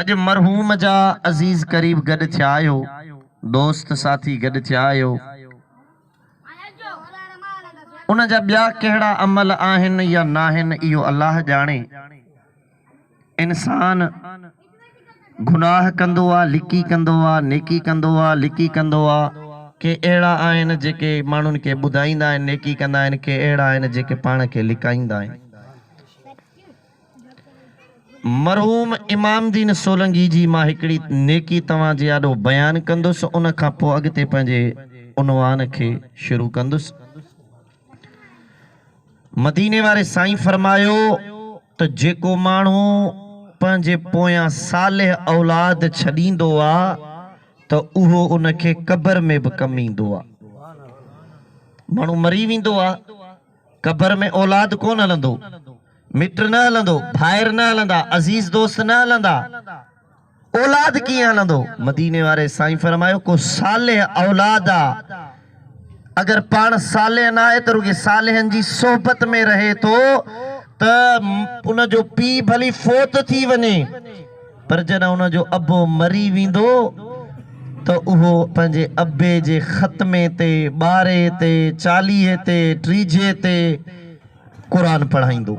اڄ مرحوم جا عزيز قريب گڏ ٿيا آهيو، دوست ساٿي گڏ ٿيا آهيو، ان جا ٻيا ڪهڙا عمل آهن يا ناهن اهو الله ڄاڻي. انسان گناهه ڪندو آ لڪي ڪندو آ، نيڪي ڪندو آ لڪي ڪندو آ، ڪي اهڙا آهن جيڪي ماڻهن کي ٻڌائيندا آهن نيڪي ڪندا آهن، ڪي اهڙا آهن جيڪي پاڻ کي لڪائيندا آهن. مرحوم امام دين سولنگي جي مان هڪڙي نيڪي توهان جي آڏو بيان ڪندس ان کان پوء اڳتي پنهنجي عنوان کي شروع ڪندس. مديني واري سائين فرمايو ته جيڪو ماڻهو پنهنجي پويان صالح اولاد ڇڏيندو آ ته اهو ان کي قبر ۾ به ڪم ايندو آ. ماڻهو مري ويندو آ. قبر ۾ اولاد ڪونه هلندو، مٽ نه هلندو، ڀائر نه هلندا، عزيز دوست نه هلندا، اولاد ڪيئن هلندو؟ مديني واري سائين فرمايو، ڪو صالح اولاد آ، اگر پاڻ صالح نه آهي ته رڳي صالحن جي صحبت ۾ رهي ٿو ته ان جو پيء ڀلي فوت ٿي وڃي، پر جڏهن ان جو ابو مري ويندو ته اهو پنهنجي ابي جي ختمي تي، ٻارهي تي، چاليهي تي، ٽيجهي تي قرآن پڙهائيندو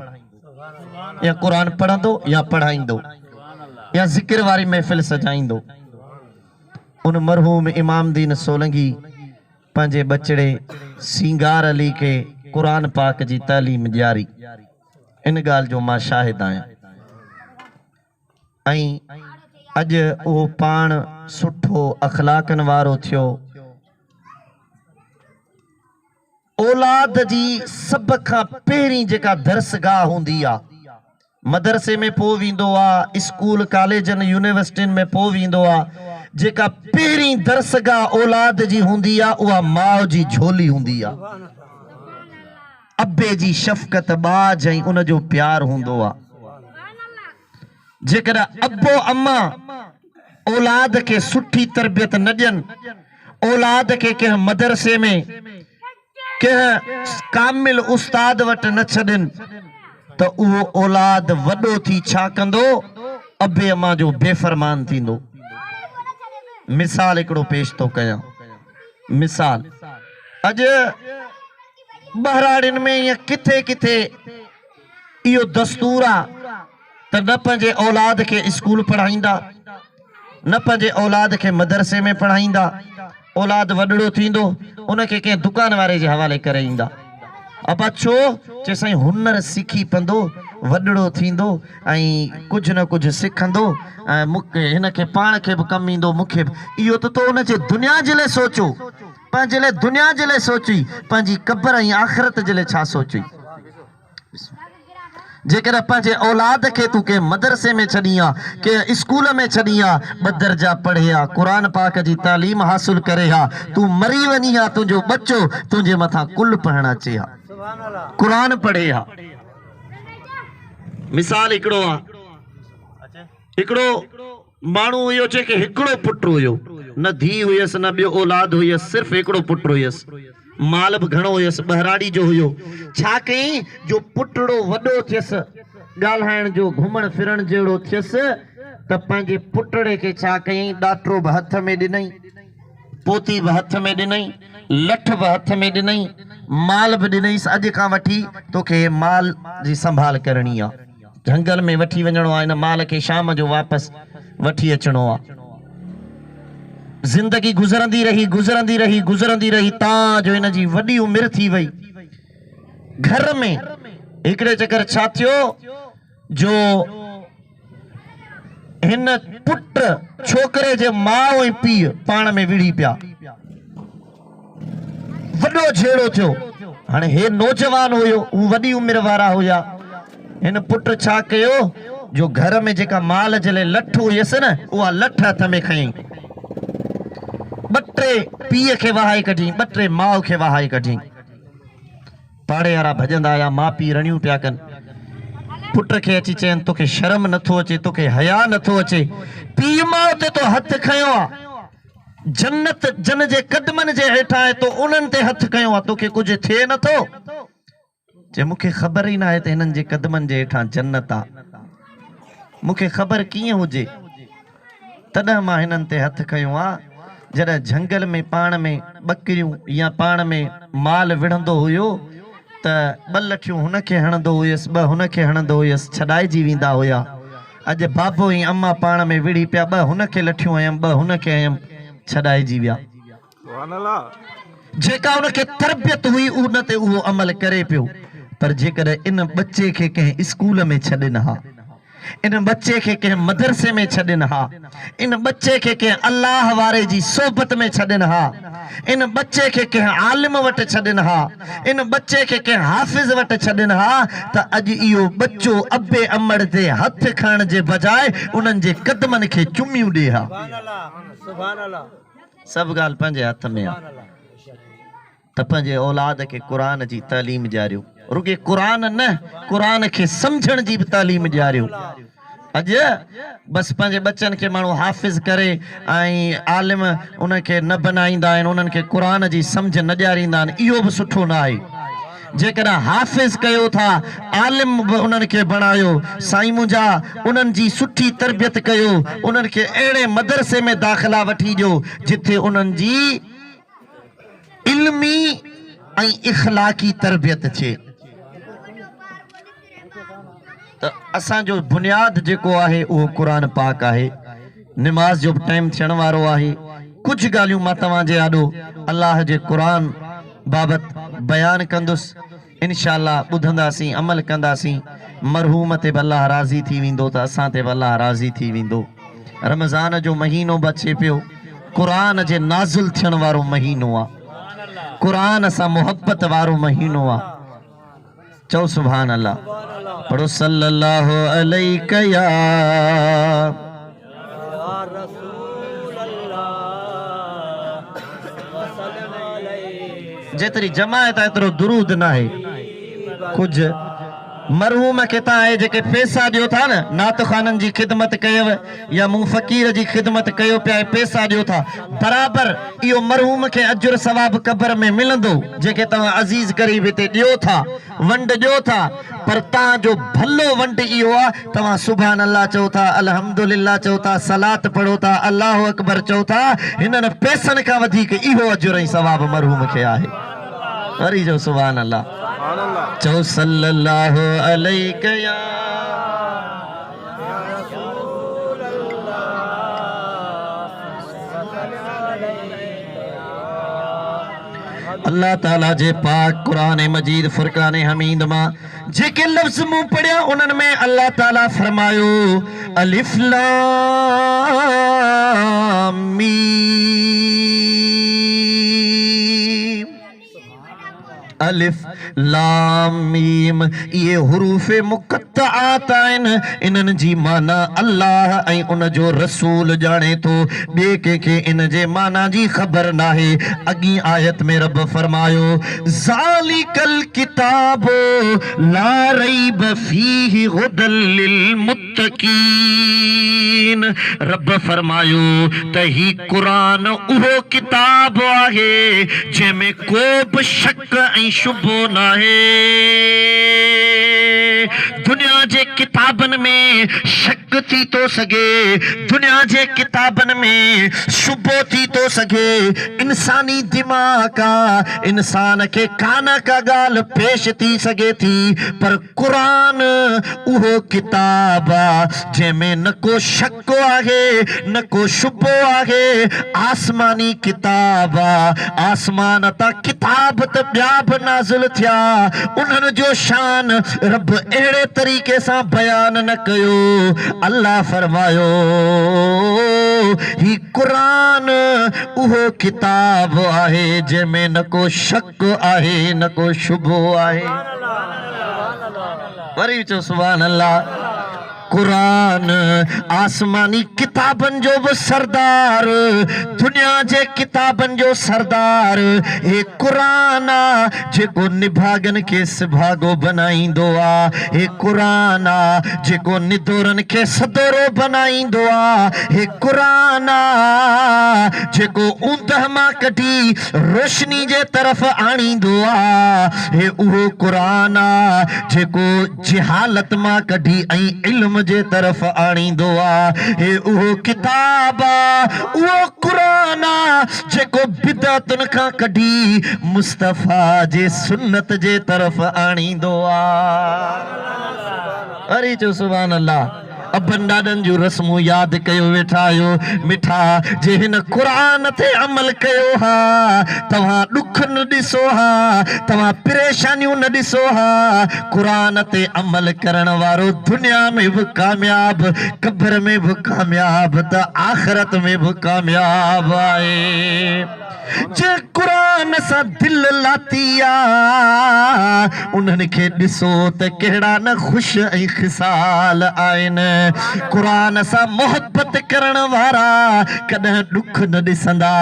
يا قرآن پڙهندو يا پڙهائيندو يا ذڪر واري محفل سجائيندو. ان مرحوم امام دين سولنگي پنهنجي ٻچڙي سينگار علي کي قرآن پاڪ جي تعليم ڏياري. ان ڳالهه جو مان شاهد آهيان. ۽ اڄ اهو پاڻ سٺو اخلاقن وارو ٿيو. اولاد جي سڀ کان پهرين جيڪا درسگاهه هوندي آ، مدرسي ۾ پوء ويندو آ، اسڪول، ڪاليجن، يونيورسٽين ۾ پوء ويندو آ، جيڪا پهرين درسگاهه اولاد جي هوندي آ، اها ماء جي جهولي هوندي آ. ابي جي شفقت، ٻاجهه ۽ ان جو پيار هوندو آ. جيڪڏهن ابو اما اولاد کي سٺي تربيت نه ڏين، اولاد کي ڪنهن مدرسي ۾ ڪنهن ڪامل استاد وٽ نه ڇڏين ته اهو اولاد وڏو ٿي ڇا ڪندو؟ ابي اما جو بي فرمان ٿيندو. مثال هڪڙو پيش ٿو ڪيان. مثال اڄ ٻهراڙين ۾ يا ڪٿي ڪٿي اهو دستور آ ته نه پنهنجي اولاد کي اسڪول پڙهائيندا نه پنهنجي اولاد کي مدرسي ۾ پڙهائيندا اولاد وڏڙو ٿيندو ان کي ڪنهن دڪان واري جي حوالي ڪري ايندا ابا ڇو چي سائين هنر سکي پندو وڏڙو ٿيندو ۽ ڪجهه نه ڪجهه سکندو ۽ هن کي پاڻ کي به ڪم ايندو مون کي به اهو ته تو ان جي دنيا جي لاء سوچو پنهنجي لاء دنيا جي لاء سوچي پنهنجي قبر ۽ آخرت جي لاء ڇا سوچي جيڪڏهن پنهنجي اولاد کي تون ڪنهن مدرسي ۾ ڇڏين ها، ڪنهن اسڪول ۾ ڇڏين ها، ٻه درجا پڙهي ها، قرآن پاڪ جي تعليم حاصل ڪري ها، تون مري وڃين ها، تنهنجو ٻچو تنهنجي مٿان قل پڙهڻ اچي ها، قرآن پڙهي ها. مثال هڪڙو آ، هڪڙو ماڻهو هيو جنهن کي هڪڙو پٽ هيو، نه ڌيء هيس نه ٻيو اولاد هيس، صرف هڪڙو پٽ هيس. مال به گهڻو هيس، ٻهراڙي جو هيو. ڇا ڪيائين جو پٽڙو وڏو ٿيس، ڳالهائڻ جو، گهمڻ ڦرڻ جهڙو ٿيس ته پنهنجي پٽڙي کي ڇا ڪيائين، ڏاٽرو به هٿ ۾ ڏنائين، پوتي به هٿ ۾ ڏنائين، لٺ به هٿ ۾ ڏنائين، مال به ڏنائينس، اڄ کان وٺي توکي هي مال جي سنڀال ڪرڻي آ. جهنگل ۾ وٺي وڃڻو آ، ان مال کي شام جو واپس وٺي اچڻو آ. زندگي گذرندي رهي، گذرندي رهي، گذرندي رهي تان جو هن جي وڏي عمر ٿي وئي. گهر ۾ هڪڙي چڪر ڇا ٿيو جو هن پٽ ڇوڪري جي ماء ۽ پيء پاڻ ۾ وڙهي پيا. وڏو جهيڙو ٿيو. هاڻي هي نوجوان هيو، هو وڏي عمر وارا هيا. هن پٽ ڇا ڪيو جو گهر ۾ جيڪا مال جي لاء لٺ هيس نه، اها لٺ هٿ ۾ کنيائين. ٻه ٽي پيء کي وهائي ڪڍيائين، ٻه ٽي ماء کي وهائي ڪڍيائين. پاڙي وارا ڀڄندا آيا، ماء پيء رڙيون پيا ڪن. پٽ کي اچي چين، توکي شرم نٿو اچي، توکي حياء نٿو اچي، پيء ماء تي تو هٿ کنيو آ. جنت جن جي قدمن جي هيٺان آهي تو انهن تي هٿ کنيو آهي توکي ڪجهه ٿئي نه ٿو؟ چي مون کي خبر ئي ناهي ته هنن جي قدمن جي هيٺان جنت آ مون کي خبر ڪيئن هجي؟ تڏهن مان هنن تي هٿ کنيو آ، جڏهن جهنگل ۾ پاڻ ۾ ٻڪريون يا پاڻ ۾ مال وڙهندو هيو ته ٻه لٺيون هن کي هڻندو هيس، ٻه هن کي هڻندو هيس، ڇڏائجي ويندا هيا. اڄ بابو ۽ اما پاڻ ۾ وڙهي پيا، ٻه هن کي لٺيون هنيم، ٻه هن کي هنيم، ڇڏائجي ويا. جيڪا ان کي تربيت هئي ان تي اهو عمل ڪري پيو، پر جيڪڏهن ان ٻچي کي ڪنهن اسڪول ۾ ڇڏين ها، ان ٻچي کي ڪنهن مدرسي ۾ ڇڏين ها، ان ٻچي کي ڪنهن الله واري جي صحبت ۾ ڇڏين ها، ان ٻچي کي ڪنهن عالم وٽ ڇڏين ها، ان ٻچي کي ڪنهن حافظ وٽ ڇڏين ها ته اڄ اهو ٻچو ابي امڙ تي هٿ کڻڻ جي بجاء انهن جي قدمن کي چميون ڏي ها. سڀ ڳالهه پنهنجي هٿ ۾ آ ته پنهنجي اولاد کي قرآن جي تعليم ڏياريو. رڳي قرآن نه قرآن کي سمجهڻ جي به تعليم ڏياريو. اڄ بس پنهنجي ٻچن کي ماڻهو حافظ ڪري ۽ عالم انهن کي نه بنائيندا آهن انهن کي قرآن جي سمجهه نه ڏياريندا آهن اهو به سٺو نه آهي. جيڪڏهن حافظ ڪيو ٿا عالم به انهن کي بڻايو سائين منهنجا انهن جي سٺي تربيت ڪيو انهن کي اهڙي مدرسي ۾ داخلا وٺي ڏيو جٿي انهن جي علمي ۽ اخلاقي تربيت ٿئي ته اسان جو بنياد جيڪو آهي اهو قرآن پاڪ آهي نماز جو به ٽائيم ٿيڻ وارو آهي ڪجهه ڳالهيون مان توهان جي آڏو الله جي قرآن بابت بيان ڪندس انشاء الله ٻڌنداسين عمل ڪنداسين مرحوم تي به الله راضي ٿي ويندو ته اسان تي به الله راضي ٿي ويندو رمضان جو مهينو به اچي پيو قرآن جي نازل ٿيڻ وارو مهينو آ قرآن سان محبت وارو مهينو آ چئو سبحان الله پڙهو صلي الله عليڪ يا جيتري جماعت آهي ايترو درود ناهي ڪجهه مرحوم کي تان اهي جيڪي پيسا ڏيو ٿا نه نعت خوانن جي خدمت ڪيو يا مون فقير جي خدمت ڪيو پيا اهي پيسا ڏيو ٿا برابر اهو مرحوم کي اجر ثواب قبر ۾ ملندو جيڪي توهان عزيز قريب هتي ڏيو ٿا ونڊ ڏيو ٿا پر توهان جو ڀلو ونڊ اهو آ توهان سبحان الله چئو ٿا الحمدلله چئو ٿا صلات پڙهو ٿا الله اڪبر چئو ٿا هنن پئسن کان وڌيڪ اهو اجر ۽ ثواب مرحوم کي آهي وري چئو سبحان الله چئو صلي الله عليڪ يا الله تعالي جي پاڪ قرآن مجيد فرقان حميد مان جيڪي لفظ مون پڙهيا انهن ۾ الله تعالي فرمايو الف لام ميم الف، لام، ميم، اهي حروف مقطعات آهن، انهن جي معنيٰ الله ۽ ان جو رسول ڄاڻي ٿو، ٻئي ڪنهن کي ان جي معنيٰ جي خبر ناهي. اڳين آيت ۾ رب فرمايو، ذالک الڪتاب لا ريب فيه هدي للمتقين رب فرمايو ته هي قرآن اهو ڪتاب آهي جنهن ۾ ڪو به شڪ ۽ شبهو ناهي. دنيا جي ڪتابن ۾ شڪ ٿي ٿو سگهي، دنيا جي ڪتابن ۾ شبهو ٿي ٿو سگهي، انساني دماغ آ، انسان کي ڪا نه ڪا ڳالهه پيش ٿي سگهي ٿي پر قرآن اهو ڪتاب آ جنهن ۾ نه ڪو شڪ آهي نه ڪو شبهو آهي، آسماني ڪتاب آ، آسمان تان ڪتاب ته ٻيا به نازل ٿيا، انهن جو شان رب اهڙي طريقي سان بيان نه ڪيو، الله فرمايو، هي قرآن اهو ڪتاب آهي جنهن ۾ نه ڪو شڪ آهي نه ڪو شبهو آهي. وري چئو سبحان الله. قرآن آسماني ڪتابن جو به سردار، دنيا جي ڪتابن جو سردار هي قرآن آ جيڪو نڀاڳن کي سڀاڳو بنائيندو آ، هي قرآن آ جيڪو ندورن کي سدورو بنائيندو آ، هي قرآن آ جيڪو اوندهه مان ڪڍي روشني جي طرف آڻيندو آ، هي اهو قرآن آ جيڪو جهالت مان ڪڍي ۽ علم جي طرف آڻيندو آ. هي اهو ڪتاب آ، اهو قرآن آ، جيڪو بدعتن کان ڪڍي مصطفيٰ جي سنت جي طرف آڻيندو آ. وري چئو سبحان الله. ابن ڏاڏن جون رسمون ياد ڪيو ويٺا آهيو. مٺا جي هن قرآن تي عمل ڪيو ها توهان ڏک نه ڏسو ها توهان پريشانيون نه ڏسو ها. قرآن تي عمل ڪرڻ وارو دنيا ۾ به ڪامياب قبر ۾ به ڪامياب ته آخرت ۾ به ڪامياب آهي. جنهن قرآن سان دل لاتي آ انهن کي ڏسو ته ڪهڙا نه خوش ۽ خصال آهن. قرآن سان محبت ڪرڻ وارا ڪڏهن ڏک نه ڏسندا.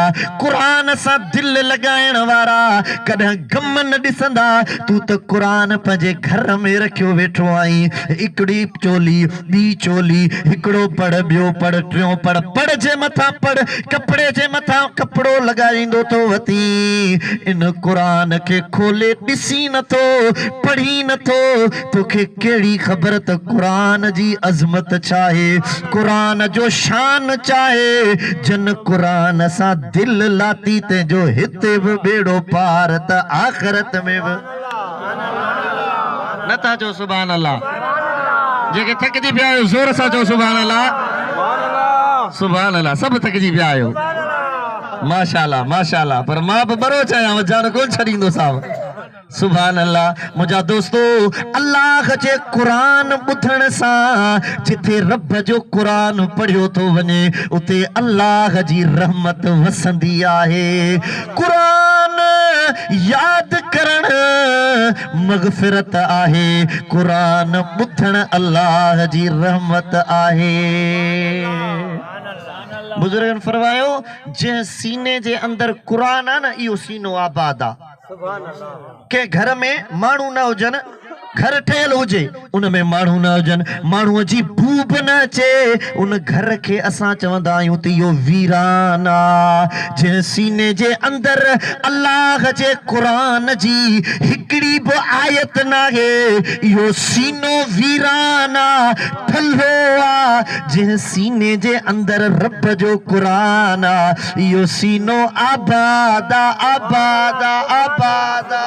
قرآن سان دل لڳائڻ وارا ڪڏهن غم نه ڏسندا. تون ته قرآن پنهنجي گهر ۾ رکيو ويٺو آهين. هڪڙي چولي ٻي چولي، هڪڙو پڙ، ٻيو پڙ، ٽيون پڙ، پڙ جي مٿان پڙ، ڪپڙي جي مٿان ڪپڙو لڳائيندو ٿو وتين. ان قرآن کي کولي ڏسين نه ٿو، پڙهين نه ٿو، توکي ڪهڙي خبر ته قرآن جي عظمت ڇاهي، قرآن جو شان ڇاهي. جن قرآن سان دل لاتي تنهن جو هتي به ٻيڙو پار ته آخرت ۾ به. نه ٿا چئو سبحان الله. جيڪي ٿڪجي پيا آهيو زور سان چئو سبحان الله. سبحان الله سڀ ٿڪجي پيا آهيو ماشاءالله ماشاءالله پر مان به ٻروچ آهيان جان ڪون ڇڏيندو صاحب سبحان الله منهنجا دوستو الله جي قرآن ٻڌڻ سان جٿي رب جو قرآن پڙهيو ٿو وڃي اتي الله جي رحمت وسندي آهي. قرآن ياد ڪرڻ مغفرت آهي، قرآن ٻڌڻ الله جي رحمت آهي. بزرگن فرمايو، جنهن سيني جي اندر قرآن آ نه اهو سينو آباد آ. ڪنهن گهر ۾ ماڻهو نه هجن، گهر ٺهيل هجي، ان ۾ ماڻهو نه هجن، ماڻهوء جي بوء به نه اچي، ان گهر کي اسان چوندا آهيون ته اهو ويران آ، جنهن سيني جي اندر الله جي قرآن جي هڪڙي به آيت ناهي، اهو سينو ويران آ، ٺلهو آ، جنهن سيني جي اندر رب جو قرآن آ، اهو سينو آباد آ، آباد آ، آباد آ.